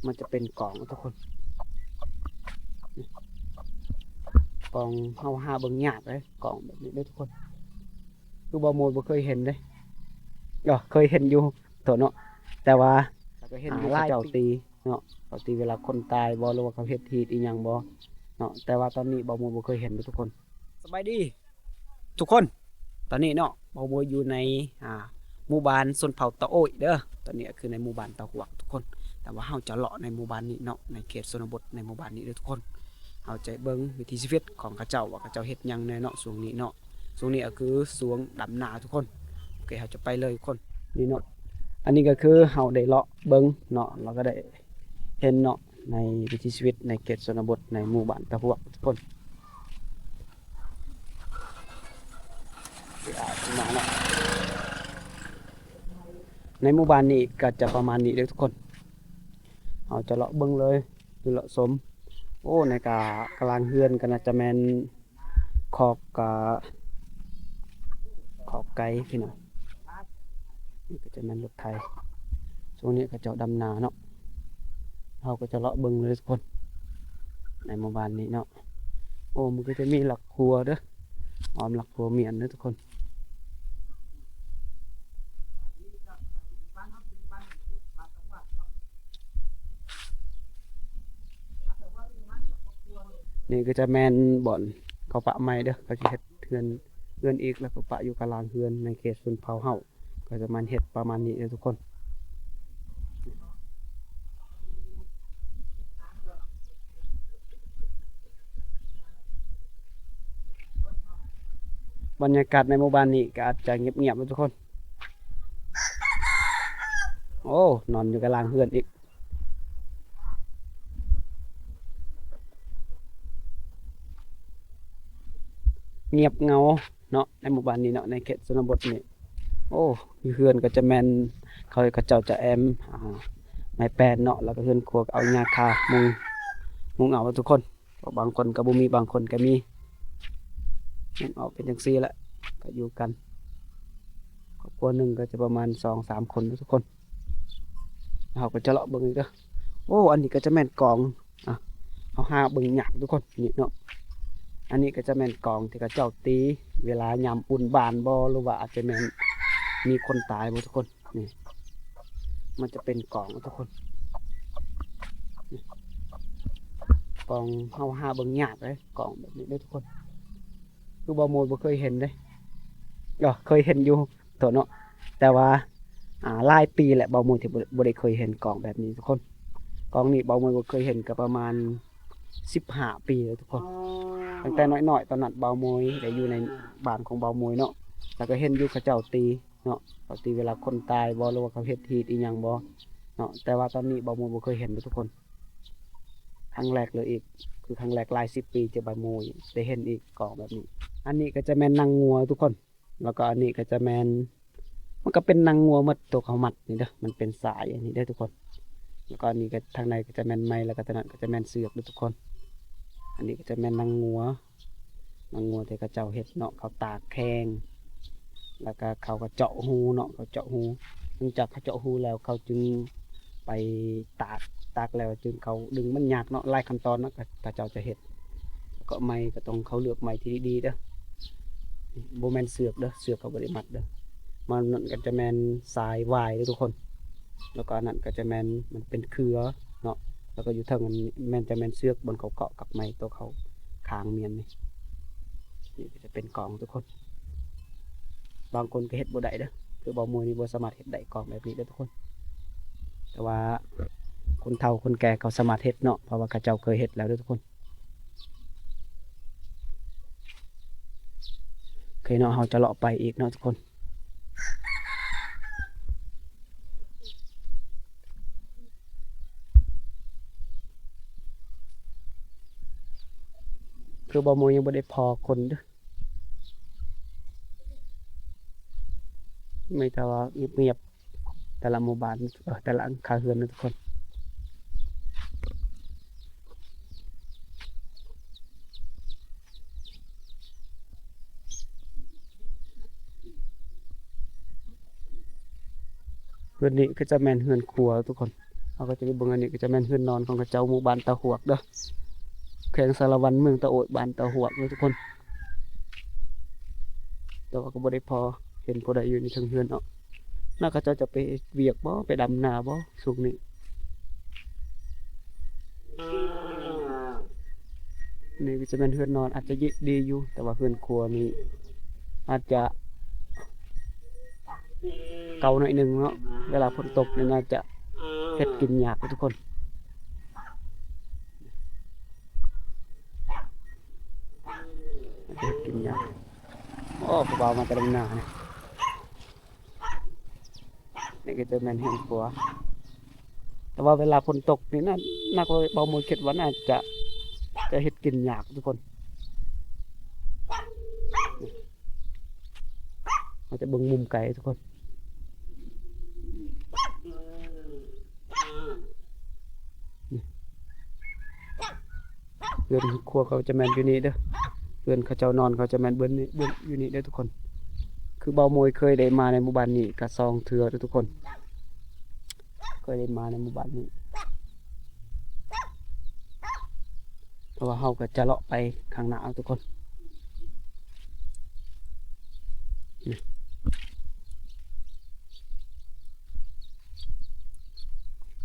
ມັນຈະເປັນກອງທຸກຄົນ ນີ້ ກອງ ເຮົາຫາເບິ່ງຍາກເດ້ ກອງແບບນີ້ເດ້ທຸກຄົນ. ຄືບ່າວໂມຍບໍ່ເຄີຍເຫັນເດ້ ເອີ ເຄີຍເຫັນຢູ່ ໂທດເນາະ ແຕ່ວ່າ ກໍເຫັນຢູ່ ເຂົາເຈົ້າຕີເນາະ ເຂົາຕີເວລາຄົນຕາຍບໍ່ ຫຼືວ່າເຂົາເຮັດຮີດອີ່ຫຍັງບໍ່ເນາະ ແຕ່ວ່າຕອນນີ້ບ່າວໂມຍບໍ່ເຄີຍເຫັນເດ້ທຸກຄົນ. ສະບາຍດີທຸກຄົນ ຕອນນີ້ເນາະ ບ່າວໂມຍຢູ່ໃນ ອ່າ ໝູ່ບ້ານຊົນເຜົ່າຕາໂອ້ຍເດີ ຕອນນີ້ກໍຄືໃນໝູ່ບ້ານຕາຫວກທຸກຄົນ ແຕ່ວ່າເຮົາຈະເລາະໃນໝູ່ບ້ານນີ້ເນາະ ໃນເຂດຊົນນະບົດໃນໝູ່ບ້ານນີ້ເດີທຸກຄົນ. ເຮົາຈະເບິ່ງວິຖີຊີວິດຂອງເຂົາເຈົ້າວ່າເຂົາເຈົ້າເຮັດຫຍັງແດ່ເນາະ ຊ່ວງນີ້ເນາະ ຊ່ວງນີ້ກໍຄືຊ່ວງດຳນາທຸກຄົນ. ໂອເຄ ເຮົາຈະໄປເລີຍທຸກຄົນ ນີ້ເນາະ ອັນນີ້ກໍຄືເຮົາໄດ້ເລາະເບິ່ງເນາະ ແລ້ວກໍໄດ້ເຫັນເນາະ ໃນວິຖີຊີວິດໃນເຂດຊົນນະບົດໃນໝູ່ບ້ານຕາຫວກທຸກຄົນ. ໃນໝູ່ບ້ານນີ້ກໍຈະປະມານນີ້ເດີທຸກຄົນ ເຮົາຈະເລາະເບິ່ງເລີຍ ຫຼືເລາະຊົມ. ໂອ້ ໃນກະກະລາງເຮືອນກໍໜ້າຈະແມ່ນຄອກ ກະ ຄອກໄກ່ພີ່ນ້ອງ ນີ້ກໍຈະແມ່ນລົດໄຖ. ຊ່ວງນີ້ເຂົາເຈົ້າດຳນາເນາະ ເຮົາກໍຈະເລາະເບິ່ງເລີຍທຸກຄົນ ໃນໝູ່ບ້ານນີ້ເນາະ. ໂອ້ ມັນກໍຈະມີຫຼັກຂົວເດີ ອ້ອມຫຼັກຂົວມ້ຽນເດີທຸກຄົນ. ນີ້ກໍຈະແມ່ນບ່ອນເຂົາປະໄມ້ເດີ ເຂົາຈະເຮັດເຮືອນ ເຮືອນອີກ ແລ້ວກໍປະຢູ່ກະລາງເຮືອນໃນເຂດຊົນເຜົ່າເຮົາ ກໍຈະມາເຮັດປະມານນີ້ເດີທຸກຄົນ. ບັນຍາກາດໃນໝູ່ບ້ານນີ້ກໍອາດຈະງຽບໆເນາະທຸກຄົນ. ໂອ້ ນອນຢູ່ກະລາງເຮືອນອີກ ງຽບເຫງົາເນາະ ໃນໝູ່ບ້ານນີ້ເນາະ ໃນເຂດຊົນນະບົດນີ້. ໂອ້ ຢູ່ເຮືອນກໍຈະແມ່ນ ເຂົາ ເຂົາເຈົ້າຈະແອ້ມ ອ່າ ໄມ້ແປ້ນເນາະ ແລ້ວກໍເຮືອນຄົວກໍເອົາຫຍ້າຄາມຸງ ມຸງເອົາທຸກຄົນ. ເພາະບາງຄົນກໍບໍ່ມີ ບາງຄົນກໍມີ ມັນອອກເປັນຈັ່ງຊີ້ແຫຼະ ກໍຢູ່ກັນ ຄອບຄົວໜຶ່ງກໍຈະປະມານສອງສາມຄົນເນາະທຸກຄົນ. ເຮົາກໍຈະເລາະເບິ່ງອີກເດີ. ໂອ້ ອັນນີ້ກໍຈະແມ່ນກອງ ອ່ະ ເຮົາຫາເບິ່ງຍາກທຸກຄົນ ນີ້ເນາະ. ອັນນີ້ກໍຈະແມ່ນກອງທີ່ເຂົາເຈົ້າຕີເວລາຍາມບຸນບ້ານບໍ່ ຫຼືວ່າອາດຈະແມ່ນມີຄົນຕາຍບໍ່ທຸກຄົນ. ນີ້ ມັນຈະເປັນກອງທຸກຄົນ ນີ້ ກອງ ເຮົາຫາເບິ່ງຍາກເດ້ ກອງແບບນີ້ເດ້ທຸກຄົນ. ຄືບ່າວໂມຍບໍ່ເຄີຍເຫັນເດ້ ເອີ ເຄີຍເຫັນຢູ່ ໂທດເນາະ ແຕ່ວ່າ ອ່າ ຫຼາຍປີແລ້ວ ບ່າວໂມຍທີ່ບໍ່ ບໍ່ໄດ້ເຄີຍເຫັນກອງແບບນີ້ທຸກຄົນ. ກອງນີ້ບ່າວໂມຍບໍ່ເຄີຍເຫັນກໍປະມານສິບຫ້າປີແລ້ວທຸກຄົນ. ຕັ້ງແຕ່ນ້ອຍໆ ຕອນນັ້ນບ່າວໂມຍໄດ້ຢູ່ໃນບ້ານຂອງບ່າວໂມຍເນາະ ແລ້ວກໍເຫັນຢູ່ເຂົາເຈົ້າຕີ ເນາະ ເຂົາຕີເວລາຄົນຕາຍບໍ່ ຫຼືວ່າເຂົາເຮັດຮີດອີ່ຫຍັງບໍ່ເນາະ ແຕ່ວ່າຕອນນີ້ບ່າວໂມຍບໍ່ເຄີຍເຫັນເດ້ທຸກຄົນ. ຄັ້ງແລກເລີຍອີກ ຄືຄັ້ງແລກຫຼາຍສິບປີທີ່ບ່າວໂມຍໄດ້ເຫັນອີກກອງແບບນີ້. ອັນນີ້ກໍຈະແມ່ນໜັງງົວທຸກຄົນ ແລ້ວກໍອັນນີ້ກໍຈະແມ່ນ ມັນກໍເປັນໜັງງົວໝົດ ໂຕເຂົາມັດນີ້ເດີ ມັນເປັນສາຍອັນນີ້ເດີທຸກຄົນ. ແລ້ວກໍອັນນີ້ກໍ ທາງໃນກໍຈະແມ່ນໄມ້ ແລ້ວກໍທາງນັ້ນກໍຈະແມ່ນເຊືອກເດີທຸກຄົນ. ອັນນີ້ກໍຈະແມ່ນໜັງງົວ ໜັງງົວທີ່ເຂົາເຈົ້າເຮັດເນາະ ເຂົາຕາກແຂງ ແລ້ວກໍເຂົາກໍເຈາະຮູເນາະ ເຂົາເຈາະຮູ. ຫຼັງຈາກເຂົາເຈາະຮູແລ້ວ ເຂົາຈຶ່ງໄປຕາກ ຕາກແລ້ວຈຶ່ງເຂົາດຶງ ມັນຍາກເນາະ ຫຼາຍຂັ້ນຕອນເນາະ ເຂົາເຈົ້າຈະເຮັດ. ແລ້ວກໍໄມ້ກໍຕ້ອງ ເຂົາເລືອກໄມ້ທີ່ດີໆເດີ ບໍ່ແມ່ນເຊືອກເດີ ເຊືອກເຂົາບໍ່ໄດ້ມັດເດີ. ມັນນັ້ນກໍຈະແມ່ນສາຍຫວາຍເດີທຸກຄົນ ແລ້ວກໍອັນນັ້ນກໍຈະແມ່ນ ມັນເປັນເຄືອເນາະ ແລ້ວກໍຢູ່ເທິງນັ້ນແມ່ນ ຈະແມ່ນເຊືອກບ່ອນເຂົາເກາະກັບໄມ້ໂຕເຂົາຄ້າງມ້ຽນນີ້. ນີ້ກໍຈະເປັນກອງທຸກຄົນ ບາງຄົນກໍເຮັດບໍ່ໄດ້ເດີ ຄືບ່າວໂມຍນີ້ບໍ່ສາມາດເຮັດໄດ້ກອງແບບນີ້ເດີທຸກຄົນ. ແຕ່ວ່າຄົນເຖົ້າຄົນແກ່ເຂົາສາມາດເຮັດເນາະ ເພາະວ່າເຂົາເຈົ້າເຄີຍເຮັດແລ້ວເດີທຸກຄົນ. ໂອເຄເນາະ ເຮົາຈະເລາະໄປອີກເນາະທຸກຄົນ. ຄືບ່າວໂມຍຍັງບໍ່ໄດ້ພໍ້ຄົນເດີ ມີແຕ່ວ່າງຽບໆ ແຕ່ລະໝູ່ບ້ານ ເອີ ແຕ່ລະຫຼັງຄາເຮືອນເນາະທຸກຄົນ. ເຮືອນນີ້ກໍຈະແມ່ນເຮືອນຄົວທຸກຄົນ ເຮົາກໍຈະໄປເບິ່ງ. ອັນນີ້ກໍຈະແມ່ນເຮືອນນອນຂອງເຂົາເຈົ້າ ໝູ່ບ້ານຕາຫວກເດີ້ ແຂວງສາລະວັນ ເມືອງຕາໂອດ ບ້ານຕາຫວກເດີ້ທຸກຄົນ. ແຕ່ວ່າກໍບໍ່ໄດ້ພໍເຫັນຜູ້ໃດຢູ່ໃນເທິງເຮືອນເນາະ. ນາ ເຂົາເຈົ້າຈະໄປເຮັດວຽກບໍ່ ໄປດຳນາບໍ່ຊ່ວງນີ້? ນີ້ກໍຈະແມ່ນເຮືອນນອນ ອາດຈະດີຢູ່ ແຕ່ວ່າເຮືອນຄົວນີ້ອາດຈະເກົ່າໜ້ອຍໜຶ່ງເນາະ. ເວລາຝົນຕົກນີ້ໜ້າຈະເຮັດກິນຍາກເດີ້ທຸກຄົນ. ເຮັດກິນຍາກ. ໂອ້ ຜູ້ບ່າວມາແຕ່ດຳນານີ້. ນີ້ກໍຈະແມ່ນເຮືອນຄົວ ແຕ່ວ່າເວລາຝົນຕົກນີ້ນະ ນັກ ເບົາມົຍຄິດວ່າໜ້າຈະ ຈະເຮັດກິນຍາກທຸກຄົນ. ເຮົາຈະເບິ່ງມຸມໄກທຸກຄົນ. ນີ້ ເຮືອນຄົວເຂົາຈະແມ່ນຢູ່ນີ້ເດີ້ ເຮືອນເຂົາເຈົ້ານອນເຂົາຈະແມ່ນເບິ່ງນີ້ ເບິ່ງຢູ່ນີ້ເດີ້ທຸກຄົນ. ຄືເບົາມົຍເຄີຍໄດ້ມາໃນໝູ່ບ້ານນີ້ກະສອງເທື່ອເດີ້ທຸກຄົນ ເຄີຍໄດ້ມາໃນໝູ່ບ້ານນີ້. ເພາະວ່າເຮົາກໍຈະເລາະໄປຂ້າງໜ້າເອົາທຸກຄົນ. ນີ້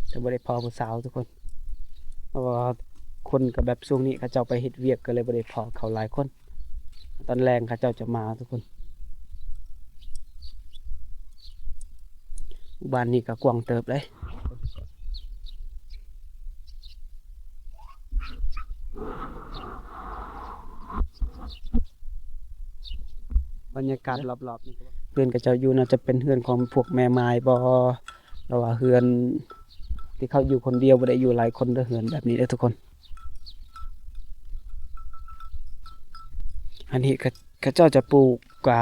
ແຕ່ບໍ່ໄດ້ພໍຜູ້ສາວທຸກຄົນ ເພາະວ່າຄົນກໍແບບ ຊ່ວງນີ້ເຂົາເຈົ້າໄປເຮັດວຽກ ກໍເລີຍບໍ່ໄດ້ພໍເຂົາຫຼາຍຄົນ. ຕອນແລງເຂົາເຈົ້າຈະມາທຸກຄົນ. ບ້ານນີ້ກໍກວ້າງເຕີບເດ້. ບັນຍາກາດລອບໆນີ້ ເຮືອນເຂົາເຈົ້າຢູ່ໜ້າຈະເປັນເຮືອນຂອງພວກແມ່ໝ້າຍບໍ ຫຼືວ່າເຮືອນທີ່ເຂົາຢູ່ຄົນດຽວ ບໍ່ໄດ້ຢູ່ຫຼາຍຄົນເດີ້ ເຮືອນແບບນີ້ເດີ້ທຸກຄົນ. ອັນນີ້ເຂົາ ເຂົາເຈົ້າຈະປູກກະ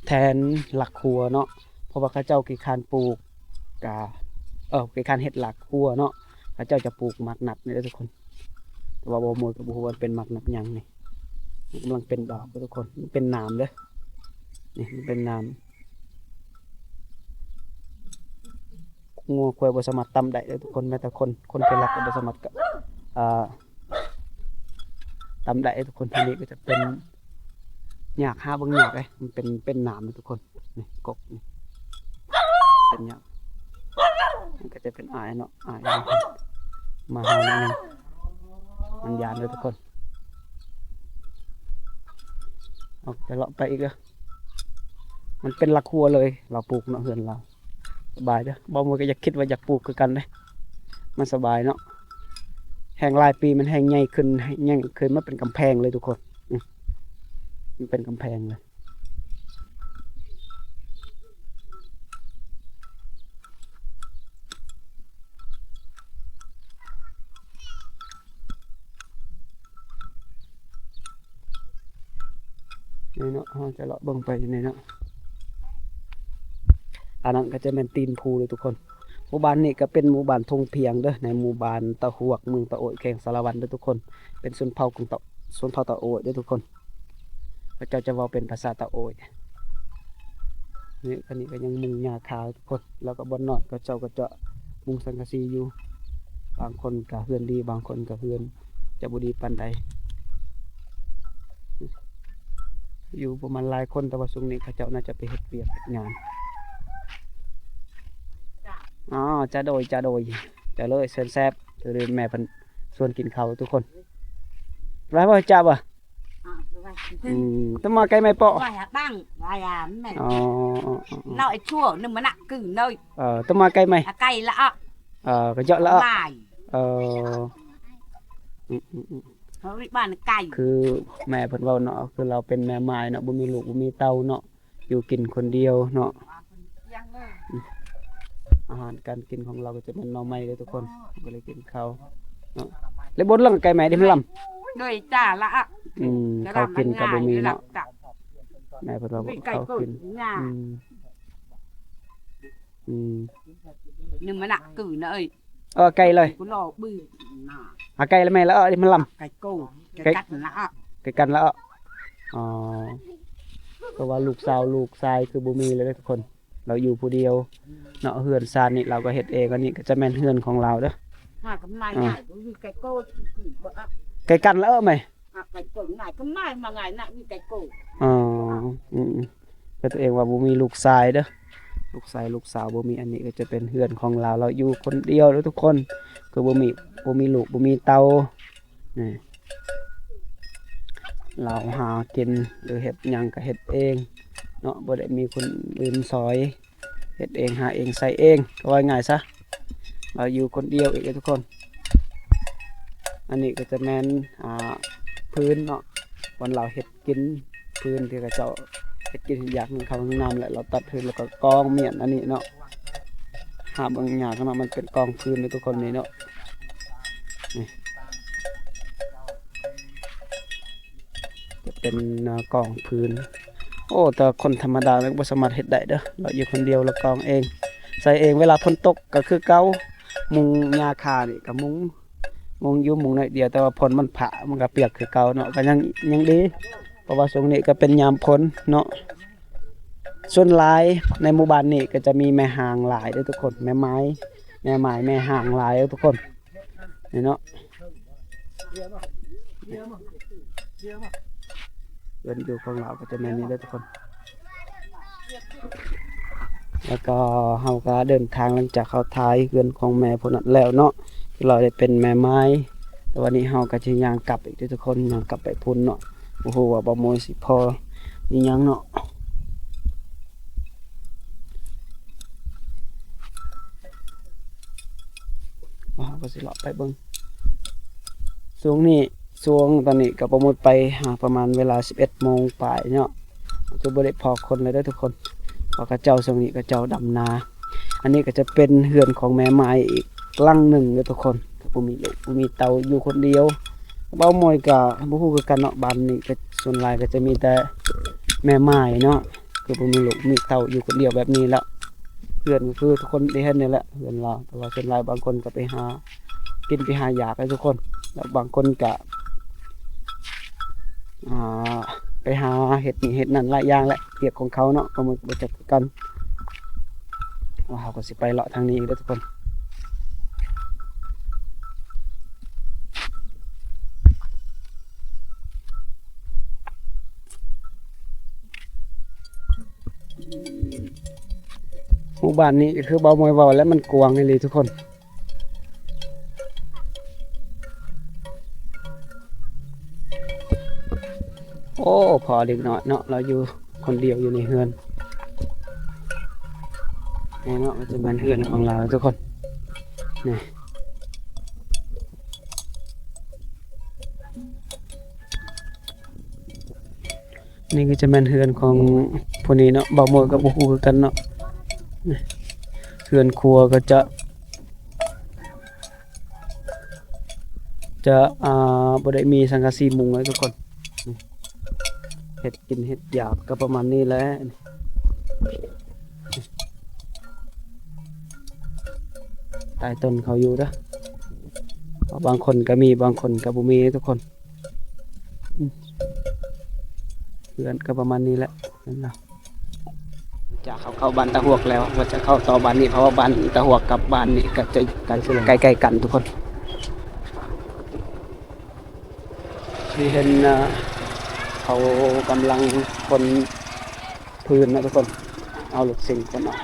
ແທນຫຼັກຄົວເນາະ ເພາະວ່າເຂົາເຈົ້າຂີ້ຄ້ານປູກກະ ເອີ ຂີ້ຄ້ານເຮັດຫຼັກຄົວເນາະ ເຂົາເຈົ້າຈະປູກໝາກນັດນີ້ເດີ້ທຸກຄົນ. ແຕ່ວ່າບໍ່ໝົດກໍບໍ່ຮູ້ວ່າເປັນໝາກນັດຫຍັງນີ້ ມັນກຳລັງເປັນດອກເດີ້ທຸກຄົນ ມັນເປັນໜາມເດີ້ ນີ້ມັນເປັນໜາມ. ງົວຄວາຍບໍ່ສາມາດຕຳໄດ້ເດີ້ທຸກຄົນ ແມ້ແຕ່ຄົນ ຄົນທີ່ລັກກໍບໍ່ສາມາດກະ ອ່າ ຕຳໄດ້ທຸກຄົນ. ທາງນີ້ກໍຈະເປັນຫຍ້າ ຫາເບິ່ງຍາກເດ້ ມັນເປັນ ເປັນໜາມເດ້ທຸກຄົນ. ນີ້ກົກນີ້ເປັນຫຍ້າ ມັນກໍຈະເປັນອາຍເນາະ ອາຍມາຫາໜ້ອຍໜຶ່ງ ມັນຢ້ານເດ້ທຸກຄົນ. ເອົາ ຈະເລາະໄປອີກເດີ້ ມັນເປັນຫຼັກຄົວເລີຍ ລາວປູກເນາະ ເຮືອນລາວ. ສະບາຍເດີ້ ບ່າວມົຍກໍຢາກ ຄິດວ່າຢາກປູກຄືກັນເດ້ ມັນສະບາຍເນາະ. ແຮ່ງຫຼາຍປີມັນແຮ່ງໃຫຍ່ຂຶ້ນ ໃຫຍ່ຂຶ້ນມາເປັນກຳແພງເລີຍທຸກຄົນ. ອື ມັນເປັນກຳແພງເລີຍ. ນີ້ເນາະ ເຮົາຈະເລາະເບິ່ງໄປນີ້ເນາະ. ອັນນັ້ນກໍຈະແມ່ນຕີນພູເດ້ທຸກຄົນ. ໝູ່ບ້ານນີ້ກໍເປັນໝູ່ບ້ານທົ່ງພຽງເດີ້ ໃນໝູ່ບ້ານຕາຫວກ ເມືອງຕາໂອດ ແຂວງສາລະວັນເດີ້ທຸກຄົນ. ເປັນຊົນເຜົ່າຂອງຕາ ຊົນເຜົ່າຕາໂອດເດີ້ທຸກຄົນ. ເຂົາເຈົ້າຈະເວົ້າເປັນພາສາຕາໂອຍ. ນີ້ ອັນນີ້ກໍຍັງມຸງຫຍ້າຄາທຸກຄົນ ແລ້ວກໍບ່ອນນອນ ເຂົາເຈົ້າກໍຈະມຸງສັງກະສີຢູ່. ບາງຄົນກໍເຮືອນດີ ບາງຄົນກໍເຮືອນຈະບໍ່ດີປານໃດ. ຢູ່ປະມານຫຼາຍຄົນ ແຕ່ວ່າຊ່ວງນີ້ເຂົາເຈົ້າໜ້າຈະໄປເຮັດວຽກເຮັດງານ. ອໍ ຈ້າໂດຍ ຈ້າໂດຍ ຈ້າເລີຍ ເຊີນແຊບ. ແມ່ເພິ່ນຊວນກິນເຂົ້າທຸກຄົນ. ໄປບໍ່ ຈ້າບໍ່? ອືມ ຕະມາໄກ່ໄມ້ເປາະ ໄວ້ຫາບັງ ໄວ້ຫາແມ່ ອໍ ເນາະ ໄອ້ຊົ່ວ ໜຶ່ງມະນະກຶ່ງເນຍ. ເອີ ຕະມາໄກ່ໄມ້ ອາໄກ່ລະອະ ເອີ ກະເຈາະລະອະ ເອີ ອືມໆໆ ເຮົາບ້ານໄກ່ ຄືແມ່ເພິ່ນເວົ້າເນາະ ຄືລາວເປັນແມ່ໝ້າຍເນາະ ບໍ່ມີລູກບໍ່ມີເຕົ້າເນາະ ຢູ່ກິນຄົນດຽວເນາະ. ອືມ ອາຫານການກິນຂອງລາວກໍຈະແມ່ນໜໍ່ໄມ້ເດ້ທຸກຄົນ ກໍເລີຍກິນເຂົ້າເນາະ. ແລ້ວບົດເລື່ອງໄກ່ໄມ້ເດ້ ມັນລຳ ໂດຍ ຈ້າລະອະ ອືມ ເຂົ້າກິນກໍບໍ່ມີເນາະ. ແມ່ເພິ່ນວ່າບໍ່ເຂົ້າກິນ ອືມ ອືມ ໜຶ່ງມະນະກືນະເອີຍ. ເອີ ໄກ່ເລີຍ ກູລໍບືນນະ ອາໄກ່ລະແມ່ລະ ເອີ ມັນລຳ ໄກ່ໂກ ໄກ່ກັນລະ ໄກ່ກັນລະ. ອໍ ເພາະວ່າລູກສາວລູກຊາຍຄືບໍ່ມີເລີຍເດ້ທຸກຄົນ. ລາວຢູ່ຜູ້ດຽວເນາະ. ເຮືອນຊານນີ້ລາວກໍເຮັດເອງ. ອັນນີ້ກໍຈະແມ່ນເຮືອນຂອງລາວເດີ້. ຫາກຳໄນ ອ່າ ຫາກຢູ່ໃກ້ໂກ ໃກ້ກັນລະເອີແມ່. ຫາກໄປກົນນາຍກຳນາຍມາໄງນະ ມີແຕ່ໂກ. ອໍ ອືມ ກໍຕົວເອງວ່າບໍ່ມີລູກຊາຍເດີ້ ລູກຊາຍລູກສາວບໍ່ມີ. ອັນນີ້ກໍຈະເປັນເຮືອນຂອງລາວ ລາວຢູ່ຄົນດຽວເດີ້ທຸກຄົນ. ຄືບໍ່ມີ ບໍ່ມີລູກ ບໍ່ມີເຕົ້າ. ນີ້ ລາວຫາກິນ ຫຼືເຮັດຫຍັງກໍເຮັດເອງເນາະ ບໍ່ໄດ້ມີຄົນອື່ນຊ່ອຍ. ເຮັດເອງ ຫາເອງ ໃສ່ເອງ ກໍວ່າງ່າຍຊະ. ລາວຢູ່ຄົນດຽວອີກເດ້ທຸກຄົນ. ອັນນີ້ກໍຈະແມ່ນ ອ່າ ພື້ນເນາະ ບ່ອນລາວເຮັດກິນ ພື້ນທີ່ເຂົາເຈົ້າເຮັດກິນເຮັດຢາກ ໜຶ້ງເຂົ້າໜຶ້ງນ້ຳ ແລະລາວຕັດພື້ນ ແລ້ວກໍກອງມ້ຽນອັນນີ້ເນາະ. ຫາເບິ່ງຍາກເນາະ ມັນເປັນກອງພື້ນເດ້ທຸກຄົນນີ້ເນາະ. ນີ້ ຈະເປັນ ອ່າ ກອງພື້ນ. ໂອ້ ແຕ່ຄົນທຳມະດາກໍບໍ່ສາມາດເຮັດໄດ້ເດີ້ ລາວຢູ່ຄົນດຽວ ລາວກອງເອງ ໃສ່ເອງ. ເວລາຝົນຕົກກໍຄືເກົ່າ ມຸງຫຍ້າຄານີ້ກໍມຸງ ມຸງຢູ່ມຸງໜ້ອຍດຽວ ແຕ່ວ່າຝົນມັນພະ ມັນກໍປຽກຄືເກົ່າເນາະ. ກໍຍັງ ຍັງດີ ເພາະວ່າຊ່ວງນີ້ກໍເປັນຍາມຝົນເນາະ. ສ່ວນຫຼາຍໃນໝູ່ບ້ານນີ້ກໍຈະມີແມ່ຮ້າງຫຼາຍເດີ້ທຸກຄົນ ແມ່ໝ້າຍ ແມ່ໝ້າຍ ແມ່ຮ້າງຫຼາຍເດີ້ທຸກຄົນ. ນີ້ເນາະ ເຮືອນຢູ່ຂອງລາວກໍຈະແມ່ນນີ້ເດີ້ທຸກຄົນ. ແລ້ວກໍເຮົາກໍເດີນທາງ ຫຼັງຈາກເຮົາຖ່າຍເຮືອນຂອງແມ່ຜູ້ນັ້ນແລ້ວເນາະ ທີ່ລາວໄດ້ເປັນແມ່ໝ້າຍ. ແຕ່ວັນນີ້ເຮົາກໍຈະຍ່າງກັບອີກເດີ້ທຸກຄົນ ຍ່າງກັບໄປພຸ້ນເນາະ. ບໍ່ຮູ້ວ່າບ່າວໂມຍຊິພໍອີ່ຫຍັງເນາະ. ເຮົາກໍຊິເລາະໄປເບິ່ງ. ຊ່ວງນີ້ ຊ່ວງຕອນນີ້ກໍປະມານໄປຫາປະມານເວລາສິບເອັດໂມງປາຍເນາະ ຄືບໍ່ໄດ້ພໍ້ຄົນເລີຍເດີ້ທຸກຄົນ ເພາະເຂົາເຈົ້າ ຊ່ວງນີ້ເຂົາເຈົ້າດຳນາ. ອັນນີ້ກໍຈະເປັນເຮືອນຂອງແມ່ໝ້າຍອີກຫຼັງໜຶ່ງເດີ້ທຸກຄົນ ກໍບໍ່ມີລູກບໍ່ມີເຕົ້າ ຢູ່ຄົນດຽວ. ບ່າວໂມຍກໍບໍ່ຮູ້ຄືກັນເນາະ ບ້ານນີ້ກໍສ່ວນຫຼາຍກໍຈະມີແຕ່ແມ່ໝ້າຍເນາະ ຄືບໍ່ມີລູກມີເຕົ້າ ຢູ່ຄົນດຽວແບບນີ້ແຫຼະ. ເຮືອນກໍຄືທຸກຄົນໄດ້ເຫັນນີ້ແຫຼະ ເຮືອນລາວ ແຕ່ວ່າສ່ວນຫຼາຍບາງຄົນກໍໄປຫາກິນໄປຫາຢາກໃຫ້ທຸກຄົນ ແລ້ວບາງຄົນກໍ ອ່າ ໄປຫາເຮັດນີ້ເຮັດນັ້ນຫຼາຍຢ່າງແຫຼະ ວຽກຂອງເຂົາເນາະ ກໍບໍ່ຈັກຄືກັນ. ວ່າເຮົາກໍຊິໄປເລາະທາງນີ້ອີກເດີ້ທຸກຄົນ. ໝູ່ບ້ານນີ້ຄືບ່າວໂມຍເວົ້າແຫຼະ ມັນກວ້າງອີ່ຫຼີທຸກຄົນ. ໂອ້ ພໍເດັກນ້ອຍເນາະ ລາວຢູ່ຄົນດຽວຢູ່ໃນເຮືອນ. ນີ້ເນາະ ມັນຈະແມ່ນເຮືອນຂອງລາວທຸກຄົນ ນີ້. ນີ້ກໍຈະແມ່ນເຮືອນຂອງຜູ້ນີ້ເນາະ ບ່າວໂມຍກໍບໍ່ຮູ້ຄືກັນເນາະ. ເຮືອນຄົວກໍຈະ ຈະ ອ່າ ບໍ່ໄດ້ມີສັງກະສີມຸງເລີຍທຸກຄົນ. ເຮັດກິນເຮັດຢາກກໍປະມານນີ້ແຫຼະ. ຕາຍຕົ້ນເຂົາຢູ່ເດີ້ ເພາະບາງຄົນກໍມີ ບາງຄົນກໍບໍ່ມີເດ້ທຸກຄົນ. ອືມ ເຮືອນກໍປະມານນີ້ແຫຼະ ເຫັນບໍ່? ຈາກເຂົາເຂົ້າບ້ານຕາຫວກແລ້ວ ວ່າຈະເຂົ້າຕໍ່ບ້ານນີ້ ເພາະວ່າບ້ານຕາຫວກກັບບ້ານນີ້ກໍຈະໃກ້ໆກັນທຸກຄົນ. ທີ່ເຫັນ ເຂົາກຳລັງຂົນພື້ນເນາະທຸກຄົນ ເອົາລົດຊິງຂົນອອກ.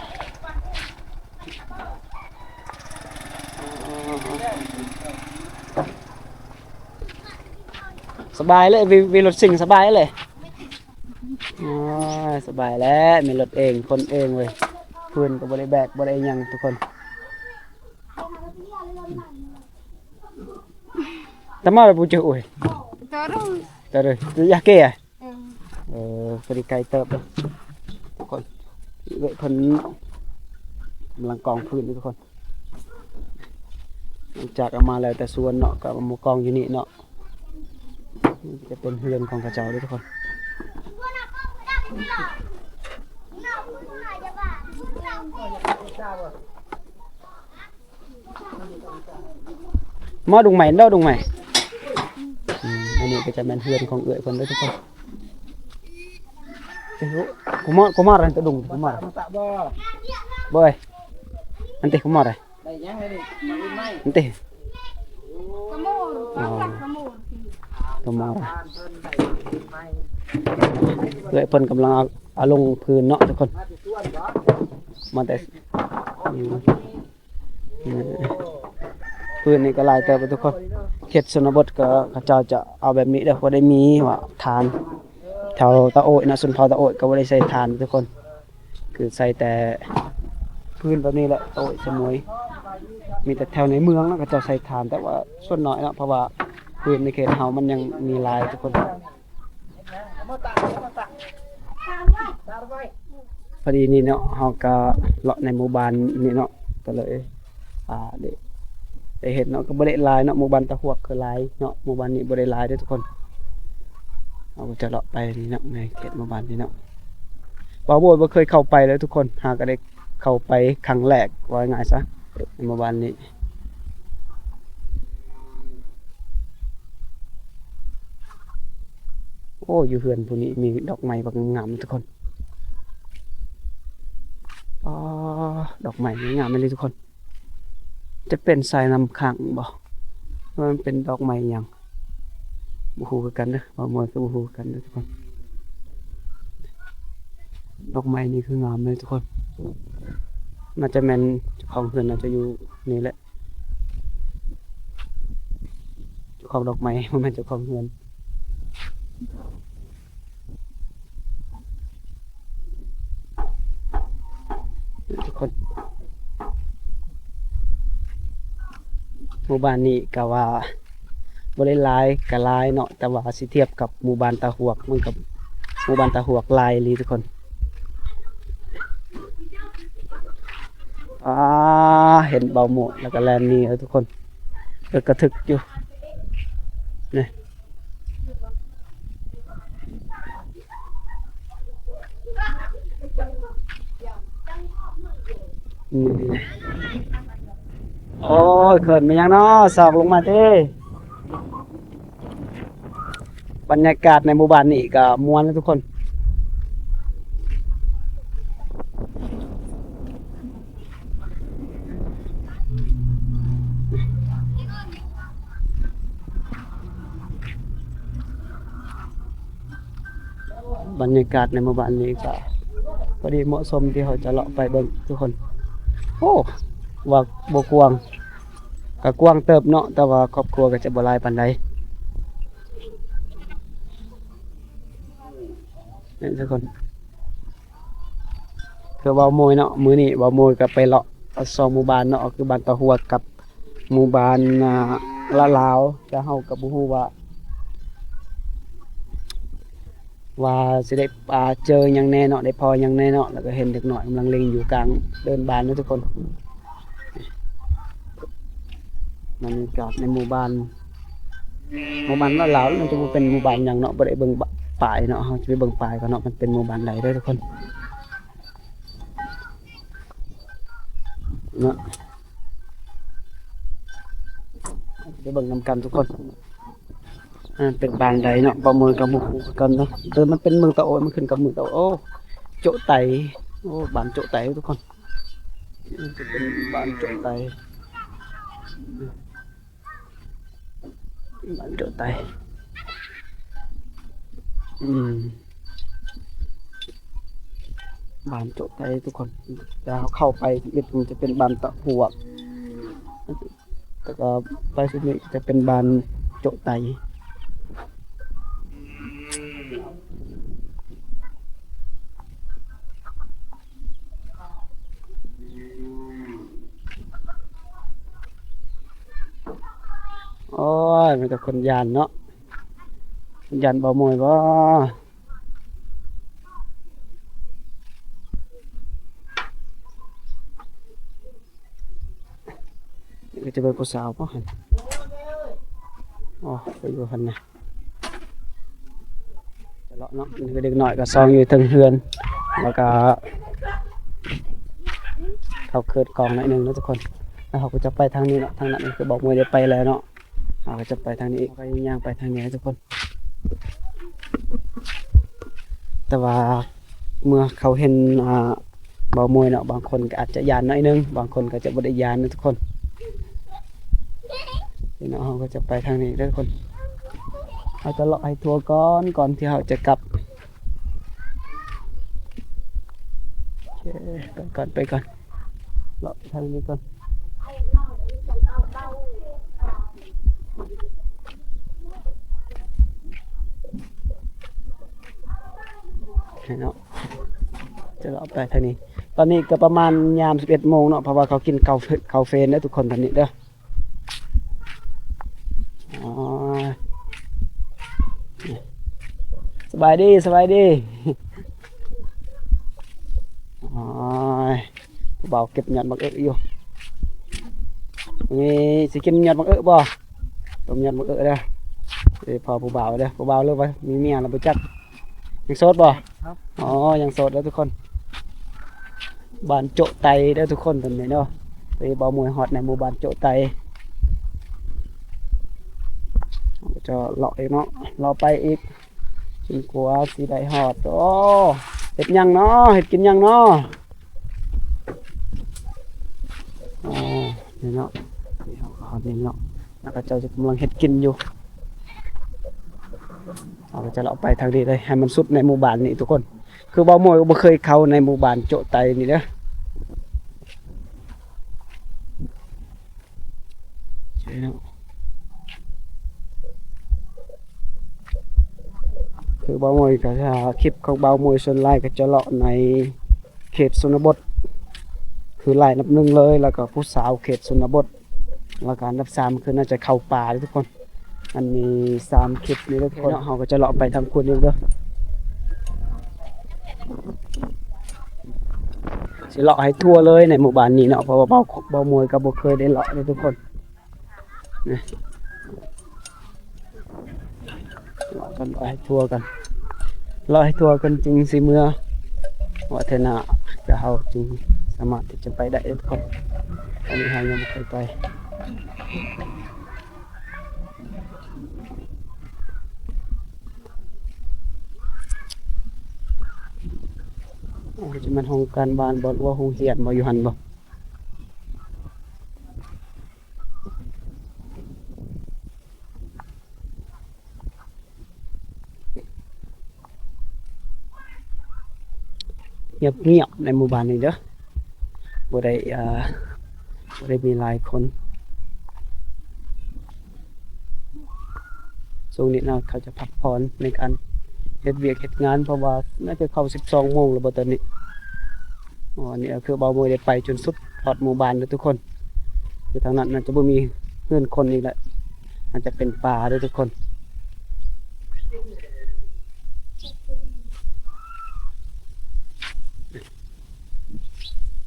ສະບາຍເລີຍ ມີ ມີລົດຊິງສະບາຍເລີຍ. ໂອ້ຍ ສະບາຍແລ້ວ ມີລົດເອງ ຂົນເອງເວີຍ. ພື້ນກໍບໍ່ໄດ້ແບກ ບໍ່ໄດ້ຫຍັງທຸກຄົນ. ຕະມາໄປປູເຈີໂອ້ຍ ຕະເຣ ຕະເຣ ຢາກເກຍ. ເອີ ເອີ ພໍດີໄກເຕີບເດີ້ທຸກຄົນ. ເອື້ອຍເພິ່ນກຳລັງກອງພື້ນຢູ່ທຸກຄົນ. ຫຼັງຈາກເອົາມາແລ້ວແຕ່ສວນເນາະ ກໍເອົາມາກອງຢູ່ນີ້ເນາະ. ນີ້ຈະເປັນເຮືອນຂອງເຂົາເຈົ້າເດີ້ທຸກຄົນ. ມາດຸງໃໝ່ເດີ້ ດຸງໃໝ່. ອືມ ອັນນີ້ກໍຈະແມ່ນເຮືອນຂອງເອື້ອຍເພິ່ນເດີ້ທຸກຄົນ. ກູມາ ກູມາ ເປັນຕະດຸງ ກູມາ. Boy, nanti ke mall, eh? Nanti. Ke mall, oh. Ke mall. อื้ອຍເພິ່ນກຳລັງເອົາ ເອົາລົງພື້ນເນາະທຸກຄົນ ມາແຕ່ ອືມ ອືມ ພື້ນນີ້ກໍຫຼາຍເຕີບເດ້ທຸກຄົນ. ເຂດຊົນນະບົດກໍເຂົາເຈົ້າຈະເອົາແບບນີ້ເດີ ບໍ່ໄດ້ມີວ່າຖ່ານ. ແຖວຕາໂອ້ຍເນາະ ຊົນເຜົ່າຕາໂອ້ຍກໍບໍ່ໄດ້ໃຊ້ຖ່ານທຸກຄົນ ຄືໃຊ້ແຕ່ພື້ນແບບນີ້ແຫຼະ ຕາໂອ້ຍ ສະໝວຍ. ມີແຕ່ແຖວໃນເມືອງເນາະ ເຂົາເຈົ້າໃຊ້ຖ່ານ ແຕ່ວ່າສ່ວນໜ້ອຍເນາະ ເພາະວ່າພື້ນໃນເຂດເຮົາມັນຍັງມີຫຼາຍທຸກຄົນ. ພໍດີນີ້ເນາະ ເຮົາກໍເລາະໃນໝູ່ບ້ານນີ້ເນາະ ກໍເລີຍ ອ່າ ໄດ້ ໄດ້ເຫັນເນາະ ກໍບໍ່ໄດ້ຫຼາຍເນາະ ໝູ່ບ້ານຕາຫວກຄືຫຼາຍເນາະ ໝູ່ບ້ານນີ້ບໍ່ໄດ້ຫຼາຍເດີທຸກຄົນ. ເຮົາກໍຈະເລາະໄປນີ້ເນາະ ໃນເຂດໝູ່ບ້ານນີ້ເນາະ ບ່າວໂບຍບໍ່ເຄີຍເຂົ້າໄປເລີຍທຸກຄົນ ຫາກໍໄດ້ ເຂົ້າໄປຄັ້ງແລກ ເວົ້າງ່າຍໆຊະ ໃນໝູ່ບ້ານນີ້. ໂອ້ ຢູ່ເຮືອນຜູ້ນີ້ມີດອກໄມ້ບັກງາມໆ ທຸກຄົນ. ອໍ ດອກໄມ້ງາມອີ່ຫຼີທຸກຄົນ. ຈະເປັນສາຍນ້ຳຂັງບໍ່ ຫຼືວ່າມັນເປັນດອກໄມ້ຫຍັງ? ບໍ່ຮູ້ຄືກັນເດີ ບ່າວໂມຍກໍບໍ່ຮູ້ຄືກັນເດີທຸກຄົນ. ດອກໄມ້ນີ້ຄືງາມເລີຍທຸກຄົນ. ໜ້າຈະແມ່ນເຈົ້າຂອງເຮືອນ ໜ້າຈະຢູ່ນີ້ແຫຼະ ເຈົ້າຂອງດອກໄມ້ ບໍ່ແມ່ນເຈົ້າຂອງເຮືອນ. ທຸກຄົນ ໝູ່ບ້ານນີ້ກໍວ່າບໍ່ໄດ້ຫຼາຍກໍຫຼາຍເນາະ ແຕ່ວ່າຊິທຽບກັບໝູ່ບ້ານຕາຫວກ ມັນກໍ ໝູ່ບ້ານຕາຫວກຫຼາຍອີ່ຫຼີທຸກຄົນ. ອາ ເຫັນເບົາໂມດແລ້ວກໍແລ່ນໜີເດີທຸກຄົນ ເອີ ກະທຶກຢູ່ນີ້. ອືມ ໂອ້ຍ ເຂີນແມ່ນຫຍັງເນາະ ຊອກລົງມາຕິ. ບັນຍາກາດໃນໝູ່ບ້ານນີ້ກໍມ່ວນເນາະທຸກຄົນ. ບັນຍາກາດໃນໝູ່ບ້ານນີ້ກໍພໍດີເໝາະສົມທີ່ເຮົາຈະເລາະໄປເບິ່ງທຸກຄົນ. ໂອ້ ວ່າບໍ່ກວ້າງ ກໍກວ້າງເຕີບເນາະ ແຕ່ວ່າຄອບຄົວກໍຈະບໍ່ຫຼາຍປານໃດ ນີ້ທຸກຄົນ. ຄືເວົ້າໂມຍເນາະ ມື້ນີ້ເວົ້າໂມຍກໍໄປເລາະສອງໝູ່ບ້ານເນາະ ຄືບ້ານຕາຫວກກັບໝູ່ບ້ານ ອ່າ ລະລາວ ແຕ່ເຮົາກໍບໍ່ຮູ້ວ່າ ວ່າຊິໄດ້ ອ່າ ເຈີຫຍັງແດ່ເນາະ ໄດ້ພໍຫຍັງແດ່ເນາະ. ແລ້ວກໍເຫັນເດັກນ້ອຍກຳລັງຫຼິ້ນຢູ່ກາງເດີ່ນບ້ານເນາະທຸກຄົນ. ບັນຍາກາດໃນໝູ່ບ້ານ ໝູ່ບ້ານລະລາວ ມັນຈະບໍ່ເປັນໝູ່ບ້ານຫຍັງເນາະ ບໍ່ໄດ້ເບິ່ງປ້າຍເນາະ. ເຮົາຈະໄປເບິ່ງປ້າຍກ່ອນເນາະ ມັນເປັນໝູ່ບ້ານໃດເດີທຸກຄົນເນາະ. ໄປເບິ່ງນຳກັນທຸກຄົນ ອ່າ ເປັນບ້ານໃດເນາະ ບໍ່ເໝີກັບໝູ່ຄູ່ຄືກັນເນາະ. ເອີ ມັນເປັນເມືອງຕາໂອ້ຍ ມັນຂຶ້ນກັບເມືອງຕາໂອ້ຍ ໂຈະໄຕ. ໂອ້ ບ້ານໂຈະໄຕທຸກຄົນ ຈະເປັນບ້ານໂຈະໄຕ ບ້ານໂຈະໄຕ. ອືມ ບ້ານໂຈະໄຕທຸກຄົນ ແຕ່ເຮົາເຂົ້າໄປທຳອິດ ມັນຈະເປັນບ້ານຕາຫວກ ແລ້ວກໍໄປສຸດນີ້ຈະເປັນບ້ານໂຈະໄຕ. ໂອ້ຍ ມີແຕ່ຄົນຢ້ານເນາະ ຢ້ານບໍ່ໂມຍບໍ່? ນີ້ກໍຈະເປັນຜູ້ສາວບໍ່ຫັ້ນ? ອໍ ໄປຢູ່ຫັ້ນນະ ຈະເລາະເນາະ. ນີ້ກໍເດັກນ້ອຍກໍຊອງຢູ່ເທິງເຮືອນ ແລ້ວກໍເຂົາເຂີນກ້ອງໜ້ອຍໜຶ່ງເນາະທຸກຄົນ. ແລ້ວເຮົາກໍຈະໄປທາງນີ້ເນາະ ທາງນັ້ນຄືບໍ່ໂມຍໄດ້ໄປແລ້ວເນາະ. ເຮົາກໍຈະໄປທາງນີ້ອີກ ເຮົາກໍຍ່າງໄປທາງນີ້ທຸກຄົນ. ແຕ່ວ່າເມື່ອເຂົາເຫັນ ອ່າ ເບົາມວຍເນາະ ບາງຄົນກໍອາດຈະຢ້ານໜ້ອຍໜຶ່ງ ບາງຄົນກໍຈະບໍ່ໄດ້ຢ້ານນະທຸກຄົນ. ພີ່ນ້ອງເຮົາກໍຈະໄປທາງນີ້ເດີທຸກຄົນ. ເຮົາຈະເລາະໃຫ້ທົ່ວກ່ອນ ກ່ອນທີ່ເຮົາຈະກັບ. ໂອເຄ ໄປກ່ອນ ໄປກ່ອນ ເລາະໄປທາງນີ້ກ່ອນ. ເນາະ ຈະເລາະໄປທາງນີ້. ຕອນນີ້ກໍປະມານຍາມສິບເອັດໂມງເນາະ ເພາະວ່າເຂົາກິນເຂົ້າ ເຂົ້າເຟນເດີທຸກຄົນ ຕອນນີ້ເດີ. ອໍ ສະບາຍດີ ສະບາຍດີ. ໂອ້ຍ ຜູ້ບ່າວເກັບຍອດບັກເອຶຢູ່. ນີ້ຊິກິນຍອດບັກເອບໍ່? ຕົ້ມຍອດບັກເອເດີ. ເອີ ພໍ່ຜູ້ບ່າວເດີ ຜູ້ບ່າວ ຫຼືວ່າມີເມຍແລ້ວບໍ່ຈັກ. ຍັງໂສດບໍ່? ອໍ ຍັງໂສດເດີທຸກຄົນ. ບ້ານໂຈະໄຕເດີທຸກຄົນ ເພິ່ນນີ້ເນາະ. ເອີ ເບົາມວຍຮອດໃນໝູ່ບ້ານໂຈະໄຕ. ເຮົາກໍຈະເລາະອີກເນາະ ເລາະໄປອີກ ຈົນກວ່າຊິໄດ້ຮອດ. ໂອ້ ເຮັດຫຍັງເນາະ ເຮັດກິນຫຍັງເນາະ? ອໍ ນີ້ເນາະ ນີ້ເຮົາກໍຮອດນີ້ເນາະ ແລ້ວເຂົາເຈົ້າກຳລັງເຮັດກິນຢູ່. ເຮົາກໍຈະເລາະໄປທາງນີ້ເລີຍ ໃຫ້ມັນສຸດໃນໝູ່ບ້ານນີ້ທຸກຄົນ. ຄືເບົາມວຍກໍບໍ່ເຄີຍເຂົ້າໃນໝູ່ບ້ານໂຈະໄຕນີ້ເດີ. ຄືເບົາມວຍກໍ ຄລິບຂອງເບົາມວຍສ່ວນຫຼາຍກໍຈະເລາະໃນເຂດຊົນນະບົດ ຄືຫຼາຍອັນດັບໜຶ່ງເລີຍ ແລ້ວກໍຜູ້ສາວເຂດຊົນນະບົດ ແລ້ວກໍອັນດັບສາມຄືໜ້າຈະເຂົ້າປ່າເດີທຸກຄົນ. ອັນນີ້ສາມຄລິບນີ້ເດີທຸກຄົນເນາະ ເຮົາກໍຈະເລາະໄປທາງພຸ້ນອີກເດີ. ຊິເລາະໃຫ້ທົ່ວເລີຍໃນໝູ່ບ້ານນີ້ເນາະ ເພາະວ່າເບົາ ເບົາມວຍກໍບໍ່ເຄີຍໄດ້ເລາະເດີທຸກຄົນ. ນີ້ ເລາະກັນ ເລາະໃຫ້ທົ່ວກັນ ເລາະໃຫ້ທົ່ວກັນຈຶ່ງຊິເມືອ ວ່າເທື່ອໜ້າເຮົາຈຶ່ງສາມາດທີ່ຈະໄປໄດ້ເດີທຸກຄົນ. ອັນນີ້ເຮົາຍັງບໍ່ເຄີຍໄປ. ໂອ້ ຈະແມ່ນຫ້ອງການບ້ານບໍ່ ຫຼືວ່າໂຮງຮຽນບໍ່ ຢູ່ຫັ້ນບໍ່? ງຽບໆ ໃນໝູ່ບ້ານນີ້ເດີ ບໍ່ໄດ້ ເອີ ບໍ່ໄດ້ມີຫຼາຍຄົນ. ຊ່ວງນີ້ນະ ເຂົາຈະພັກຜ່ອນໃນການເຮັດວຽກເຮັດງານ ເພາະວ່າໜ້າຈະເຂົ້າສິບສອງໂມງແລ້ວບໍ່ຕອນນີ້. ອໍ ອັນນີ້ກໍຄືເບົາມວຍໄດ້ໄປຈົນສຸດຮອດໝູ່ບ້ານເດີທຸກຄົນ. ຄືທາງນັ້ນໜ້າຈະບໍ່ມີເຮືອນຄົນອີກແລ້ວ ອາດຈະເປັນປ່າເດີທຸກຄົນ.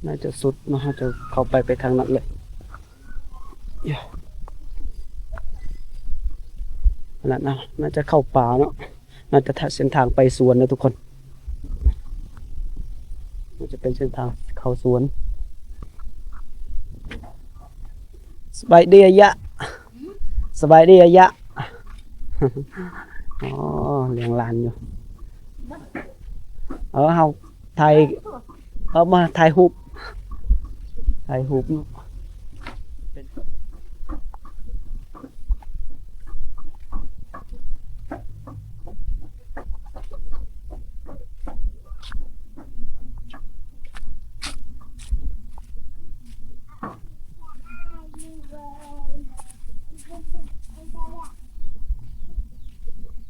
ໜ້າຈະສຸດເນາະ ເຮົາຈະເຂົ້າໄປ ໄປທາງນັ້ນເລີຍ. ນັ້ນນະ ໜ້າຈະເຂົ້າປ່າເນາະ ໜ້າຈະເສັ້ນທາງໄປສວນເນາະທຸກຄົນ. ມັນຈະເປັນເສັ້ນທາງເຂົ້າສວນ. ສະບາຍດີອາຍະ ສະບາຍດີອາຍະ. ອໍ ລ້ຽງຫຼານຢູ່. ເອີ ເຮົາຖ່າຍ ເອົາມາຖ່າຍຮູບ ຖ່າຍຮູບເນາະ.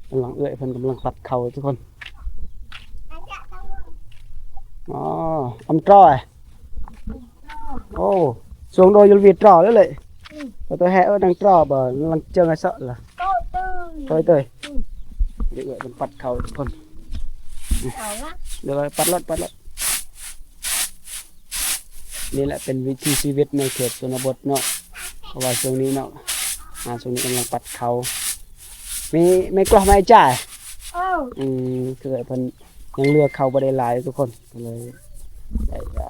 ກຳລັງ ເອື້ອຍເພິ່ນກຳລັງປັດເຂົ້າທຸກຄົນ. ອໍ ອຳຕຣອຍ. ໂອ້ ສວງໂດຍຍົລວີຕຣໍເລີຍເລີຍ. ເອີ ໂຕແຮເອີ ນັງຕຣໍບໍ່ ລັງເຈີງໄອເຊາະລະ ໂຕຍເຕີຍ ໂຕຍເຕີຍ. ອືມ ເອື້ອຍເພິ່ນປັດເຂົ້າທຸກຄົນ. ເອົາລະ ດຽວປັດລົດ ປັດລົດ. ນີ້ແຫຼະເປັນວິຖີຊີວິດໃນເຂດຊົນນະບົດເນາະ ເພາະວ່າຊ່ວງນີ້ເນາະ ອາ ຊ່ວງນີ້ກຳລັງປັດເຂົ້າ. ມີ ມີກວາດໄມ້ຈ່າຍ? ເອີ ອືມ ຄືເພິ່ນຍັງເຫຼືອເຂົ້າບໍ່ໄດ້ຫຼາຍທຸກຄົນ ກໍເລີຍໄດ້ ອາ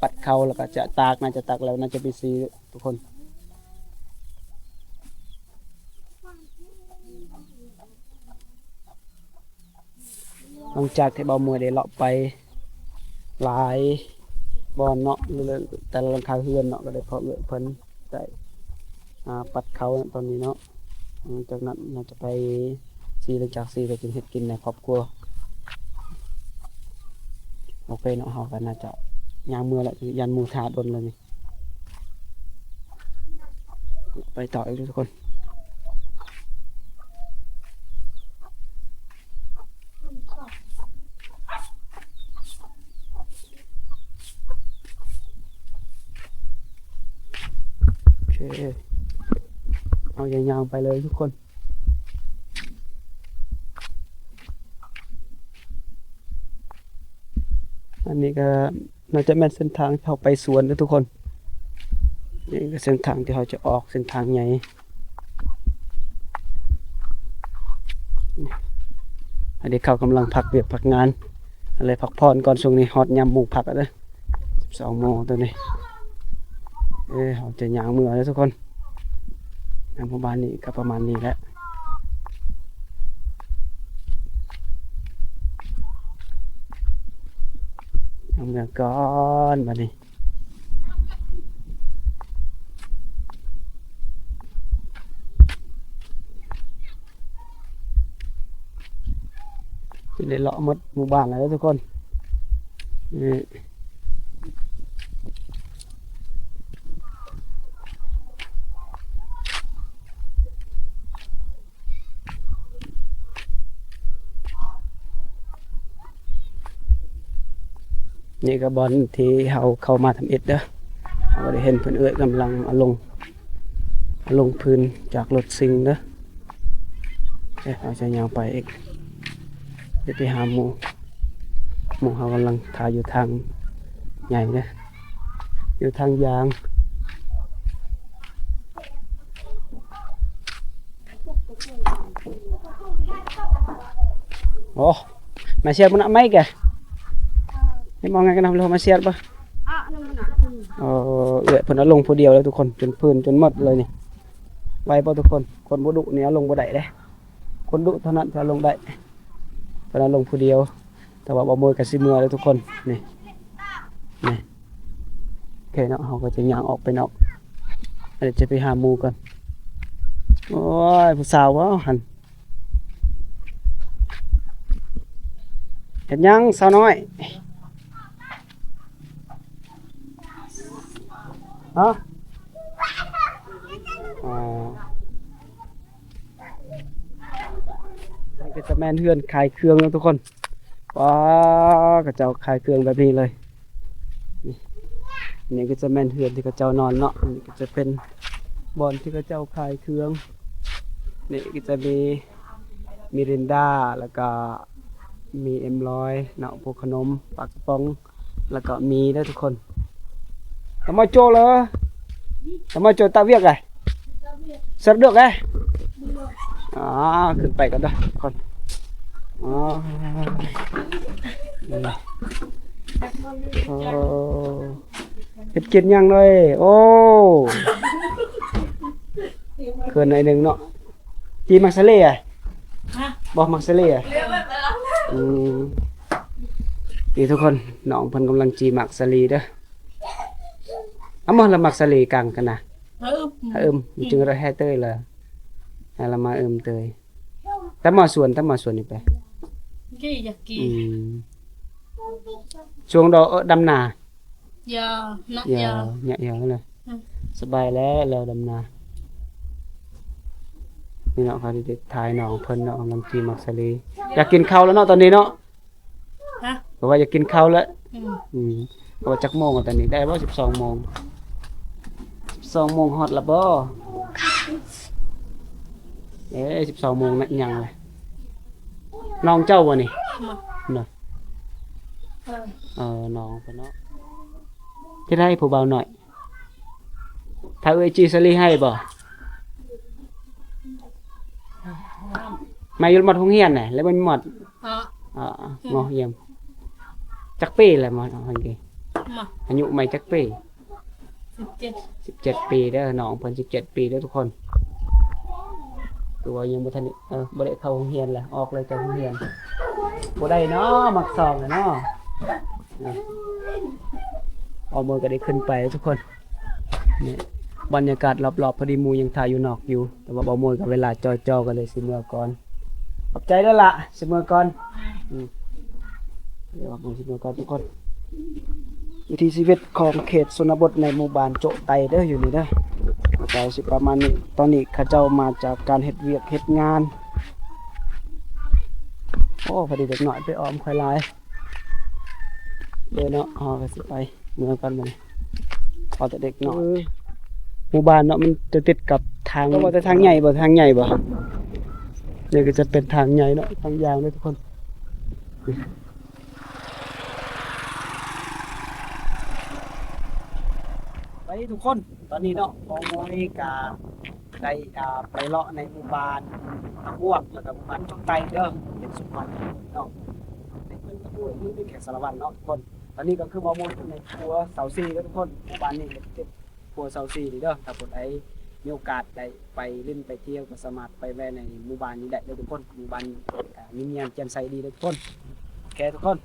ປັດເຂົ້າ ແລ້ວກໍຈະຕາກ ໜ້າຈະຕາກແລ້ວ ໜ້າຈະໄປສີທຸກຄົນ. ຫຼັງຈາກທີ່ເບົາມວຍໄດ້ເລາະໄປ ຫຼາຍບ່ອນເນາະ ແຕ່ລະຫຼັງຄາເຮືອນເນາະ ກໍໄດ້ພໍເອື້ອຍເພິ່ນໄດ້ ອ່າ ປັດເຂົ້າຕອນນີ້ເນາະ. ຫຼັງຈາກນັ້ນໜ້າຈະໄປສີ ຫຼັງຈາກສີກໍຈຶ່ງເຮັດກິນໃນຄອບຄົວ. ໂອເຄເນາະ ເຮົາກໍໜ້າຈະຍ່າງເມືອແລ້ວ ຢ້ານໝູຖ້າດົນແລ້ວນີ້. ໄປຕໍ່ອີກທຸກຄົນ. ໂອເຄ ເຮົາຈະຍ່າງໄປເລີຍທຸກຄົນ. ອັນນີ້ກໍໜ້າຈະແມ່ນເສັ້ນທາງທີ່ເຮົາໄປສວນເດີທຸກຄົນ. ນີ້ກໍເສັ້ນທາງທີ່ເຮົາຈະອອກ ເສັ້ນທາງໃຫຍ່. ອັນນີ້ເຂົາກຳລັງພັກວຽກພັກງານ ແລະ ພັກຜ່ອນກ່ອນ. ຊ່ວງນີ້ຮອດຍາມໝູພັກແລ້ວເດີ ສິບສອງໂມງຕອນນີ້. ເອີ ເຮົາຈະຍ່າງເມືອເດີທຸກຄົນ. ໃນໝູ່ບ້ານນີ້ກໍປະມານນີ້ແຫຼະ ຍ່າງເມືອກ່ອນບາດນີ້. ຊິໄດ້ເລາະໝົດໝູ່ບ້ານແລ້ວເດີທຸກຄົນ. ນີ້ ນີ້ກໍບ່ອນທີ່ເຮົາເຂົ້າມາທຳອິດເດີ. ເຮົາກໍໄດ້ເຫັນເພິ່ນເອື້ອຍກຳລັງເອົາລົງ ເອົາລົງພື້ນຈາກລົດຊິງເດີ. ເອີ ເຮົາຈະຍ່າງໄປອີກ ຈະໄປຫາໝູ່. ໝູ່ເຮົາກຳລັງຖ່າຍຢູ່ທາງໃຫຍ່ເດີ ຢູ່ທາງຢ່າງ. ໂອ້ ມາຊຽດບໍ່ນະໄມ້ແກ ເຫັນບໍ່? ໄງກັນນະ ມາຊຽດບໍ່? ເອີ ເອື້ອຍເພິ່ນເອົາລົງຜູ້ດຽວເລີຍທຸກຄົນ ຈົນພື້ນຈົນໝົດເລີຍນີ້. ໄວບໍ່ທຸກຄົນ? ຄົນບໍ່ດຸນີ້ເອົາລົງບໍ່ໄດ້ເດ້ ຄົນດຸເທົ່ານັ້ນຈະເອົາລົງໄດ້. ເພິ່ນເອົາລົງຜູ້ດຽວ ແຕ່ວ່າບໍ່ໂມຍກໍຊິເມືອເລີຍທຸກຄົນ. ນີ້ ນີ້ ໂອເຄເນາະ ເຮົາກໍຈະຍ່າງອອກໄປນອກ ອັນນີ້ຈະໄປຫາໝູ່ກ່ອນ. ໂອ້ຍ ຜູ້ສາວບໍ່ຫັ້ນ? ເຮັດຫຍັງສາວນ້ອຍ? ຮະ? ອໍ ນີ້ກໍຈະແມ່ນເຮືອນຂາຍເຄື່ອງເນາະທຸກຄົນ. ວ້າ ເຂົາເຈົ້າຂາຍເຄື່ອງແບບນີ້ເລີຍ. ນີ້ ນີ້ກໍຈະແມ່ນເຮືອນທີ່ເຂົາເຈົ້ານອນເນາະ. ນີ້ກໍຈະເປັນບ່ອນທີ່ເຂົາເຈົ້າຂາຍເຄື່ອງ. ນີ້ກໍຈະມີມິຣິນດາ ແລ້ວກໍມີເອັມຮ້ອຍເນາະ ພວກຂະໜົມ ປາກະປ໋ອງ ແລ້ວກໍມີເດີທຸກຄົນ. ຕະມາໂຈເລີ ຕະມາໂຈຕະວຽກໄດ ສະເດືອກໄດ. ອ່າ ຂຶ້ນໄປກ່ອນເດີທຸກຄົນ. ອໍ ໂອ້ ເຮັດກິນຫຍັງເລີຍ? ໂອ້ ເຂີນໜ້ອຍໜຶ່ງເນາະ. ຈີ່ໝາກສາລີອະ? ຮະ? ບໍ່ໝາກສາລີອະ? ອືມ ນີ້ທຸກຄົນ ນ້ອງເພິ່ນກຳລັງຈີ່ໝາກສາລີເດີ. ອາ ໝາກສາລີກັງກັນນະ ຫາອຶມ ຫາອຶມ ຈຶ່ງໄດ້ແຮ່ເຕີຍລະ ໃຫ້ລະມາອຶມເຕີຍ. ຕາມມາສວນ ຕາມມາສວນນີ້ໄປ ກີ່ຢາກກີ່ ອືມ ຊ່ວງດອກ ເອີ ດຳນາ ຢາ ນະ ຢາ ຢາ ຍາ ຍາ ຍາ ອືມ ສະບາຍແລ້ວ ແລ້ວດຳນາ. ນີ້ເນາະ ເຂົາຊິໄດ້ຖ່າຍນ້ອງເພິ່ນເນາະ ກຳລັງຈີ່ໝາກສາລີ. ຢາກກິນເຂົ້າແລ້ວເນາະຕອນນີ້ເນາະ. ຮະ? ເພາະວ່າຢາກກິນເຂົ້າແລ້ວ. ອືມ ອືມ ເພາະວ່າຈັກໂມງແລ້ວຕອນນີ້ ໄດ້ບໍ່ ສິບສອງໂມງ? ສິບສອງໂມງຮອດແລ້ວບໍ່? ເອີ ສິບສອງໂມງນະ ຍັງເລີຍ. ນ້ອງເຈົ້າບໍ່ນີ້? ມາ ນະ ເອີ ເອີ ນ້ອງເພິ່ນເນາະ. ຈະໄດ້ຜູ້ບ່າວນ້ອຍ ຖ້າເອື້ອຍຈີ່ສາລີໃຫ້ບໍ່? ມາຢູ່ມາໂຮງຮຽນນະ ແລ້ວບໍ່ມາ. ອໍ ອໍ ອືມ ງໍຮຽມ. ຈັກປີແລ້ວມາຮຽນ? ມາ ອາຍຸໃໝ່ຈັກປີ? ສິບເຈັດ ສິບເຈັດປີເດີ ນ້ອງເພິ່ນສິບເຈັດປີເດີທຸກຄົນ. ຄືວ່າຍັງບໍ່ທັນໄດ້ ເອີ ບໍ່ໄດ້ເຂົ້າໂຮງຮຽນແຫຼະ ອອກເລີຍຈາກໂຮງຮຽນ. ບໍ່ໄດ້ເນາະ ມັກສອງເນາະ. ບ່າວມວຍກໍໄດ້ຂຶ້ນໄປທຸກຄົນ. ນີ້ບັນຍາກາດລອບໆ ພໍດີໝູ່ຍັງຖ່າຍຢູ່ນອກຢູ່ ແຕ່ວ່າບ່າວມວຍກັບເວລາຈ່ອຍຈໍກັນເລີຍ ຊິເມືອກ່ອນ. ຂອບໃຈເດີລະ ຊິເມືອກ່ອນ. ອືມ ດຽວບ່າວມວຍຊິເມືອກ່ອນທຸກຄົນ. ວິຖີຊີວິດຂອງເຂດຊົນນະບົດໃນໝູ່ບ້ານໂຈະໄຕເດີ ຢູ່ນີ້ເດີ ກໍຊິປະມານນີ້. ຕອນນີ້ເຂົາເຈົ້າມາຈາກການເຮັດວຽກເຮັດງານ. ໂອ້ ພໍດີເດັກນ້ອຍໄປອ້ອມຄວາຍລາຍເດີເນາະ. ເຮົາກໍຊິໄປເມືອກ່ອນບັດນີ້ ພໍແຕ່ເດັກນ້ອຍ. ເອີ ໝູ່ບ້ານເນາະ ມັນຈະຕິດກັບທາງ ຕ້ອງວ່າແຕ່ທາງໃຫຍ່ບໍ່ ທາງໃຫຍ່ບໍ່. ນີ້ກໍຈະເປັນທາງໃຫຍ່ເນາະ ທາງຍ່າງເດີທຸກຄົນ. ໄປທຸກຄົນ ຕອນນີ້ເນາະ ບ່າວມວຍກະໄດ້ ອ່າ ໄປເລາະໃນໝູ່ບ້ານຕະກວງ ແລ້ວກໍໝູ່ບ້ານໂຈະໄຕເດີ ເປັນຊຸມບ້ານເນາະ ໃນເມືອງຕະກວງ ຢູ່ໃນແຂວງສາລະວັນເນາະທຸກຄົນ. ຕອນນີ້ກໍຄືບ່າວມວຍຢູ່ໃນຄົວຊາວສີ່ເດີທຸກຄົນ. ໝູ່ບ້ານນີ້ເປັນຄົວຊາວສີ່ນີ້ເດີ ຖ້າຜູ້ໃດມີໂອກາດໄດ້ໄປຫຼິ້ນໄປທ່ຽວ ກໍສາມາດໄປແວ່ໃນໝູ່ບ້ານນີ້ໄດ້ເດີທຸກຄົນ. ໝູ່ບ້ານ ອ່າ ຍິ້ມແຍ້ມແຈ່ມໃສດີເດີທຸກຄົນ. ໂອເຄທຸກຄົນ.